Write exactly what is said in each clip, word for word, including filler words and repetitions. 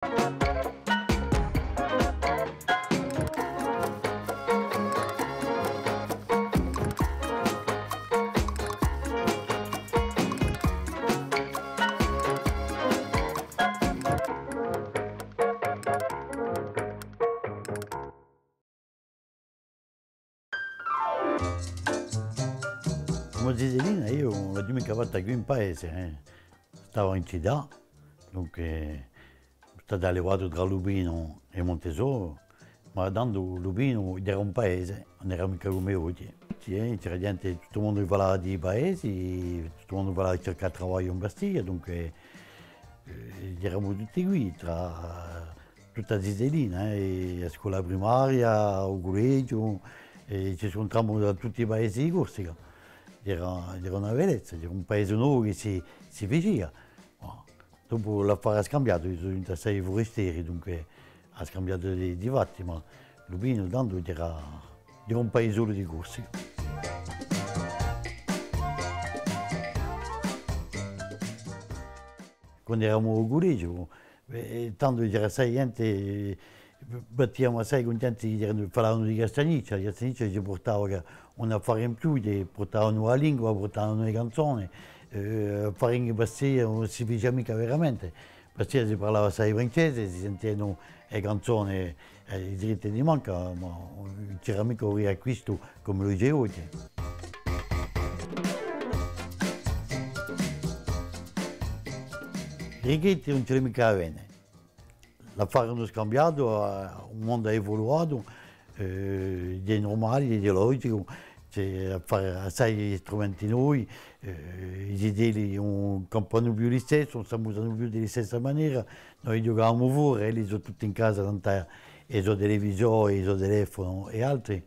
Cum'è zitellina eiu l'aghju micca fatta quì in paese, eh. Stava in cità, dunque, sò statu allevatu trà Lupinu è Montesoru, ma tandu Lupinu era un paese, ùn era micca cum'è oghje. Sì, eh, c'era ghjente, tuttu u mondu chì parlava di i paesi, tuttu u mondu parlava di circà travagliu in Bastia, dunque, eh, eramu tutti quì, trà, tutta a zitellina, eh, a scola primaria, u cullegiu, è ci scuntramu da tutti i paesi di Corsica. Era, era una bellezza, era un paese novu chì si, si facia. Ma dopu l'affare hà scambiatu, eiu sò diventu assai furesteri, dunque hà scambiatu di, di fatti, ma Lupinu tandu era, era un paisolu di Corsica. Quandu eramu à u cullegiu, eh, tandu c'era assai ghjente, eh, battiamu assai cun ghjente chì eranu, parlavanu di Castagniccia, Castagniccia ci purtava un affare in più, ci purtavanu a lingua, purtavanu e canzone, eh, affari chì in Bastia ùn si facia micca veramente. In Bastia si parlava assai francese, si sentianu e canzone, eh, i diritti di manca, ma ùn c'era micca u riacquistu cum'ellu ci hè oghje. Rigretti ùn ci n'hè micca à avene. L'affari anu scambiatu, eh, u mondu hà evoluatu, eh, hè nurmale, hè logicu, ci hè affari, assai strumenti novi, eh, i zitelli ùn campanu più listessu, ùn s'amusanu più di listessa manera, noi ghjucavamu fora, elli sò tutti in casa, tantu à e so televisiò, e so telefonu è altri.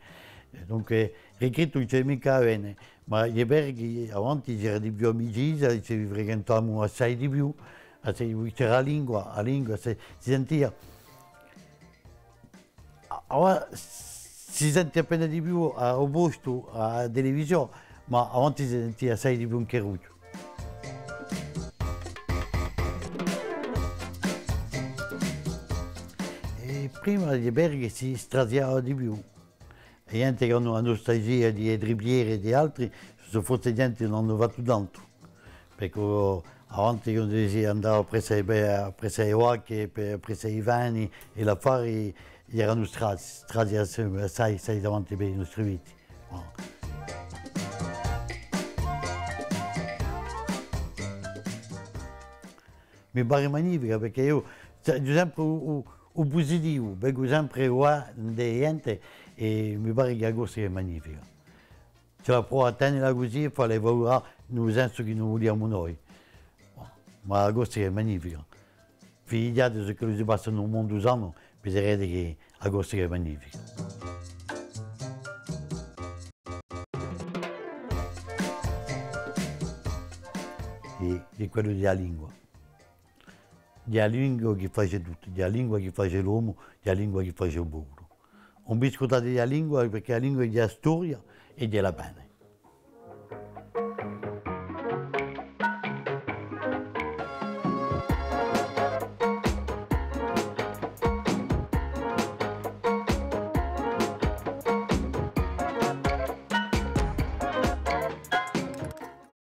Eh, dunque, rigretti ùn ci n'hè micca à avene, ma hè vera chì avanti c'era di più amicizia, ci frequentavamu assai di più, assai di più, c'era a lingua, a lingua si, si sentia. A-, avà si sente appena di più à u postu, à a televisiò, ma avanti si sentia assai di più in carrughju. È prima hè vera chì si straziava di più. A ghjente chì anu a nustalgia di e Tripiere è di altri, sò forse ghjente chì ùn anu fattu tantu. Perchè avanti quandu si andava appressu à e, appressu à e vacche, appressu à i fani, è l'affari eranu strazi, strazi assai, assai davanti per i nostri viti. Mi pare magnifica, perchè eiu, cioè, aghju sempre u, u, u pusitivu, vecu sempre quà ind'è a ghjente, è mi pare chì a Corsica hè magnifica. Ci hè da pruvà à tenela cusì è falla evoluà in u sensu chì no vuliamu noi. Ma a Corsica hè magnifica. Fighjate ciò chì si passa in u mondu sanu, viderete chì a Corsica hè magnifica. Hè, hè quellu di a lingua. Hè a lingua chì face tuttu, hè a lingua chì face l'omu, hè a lingua chì face u populu. Ùn vi scurdate di a lingua, perchè a lingua hè a storia è hè l'avvene.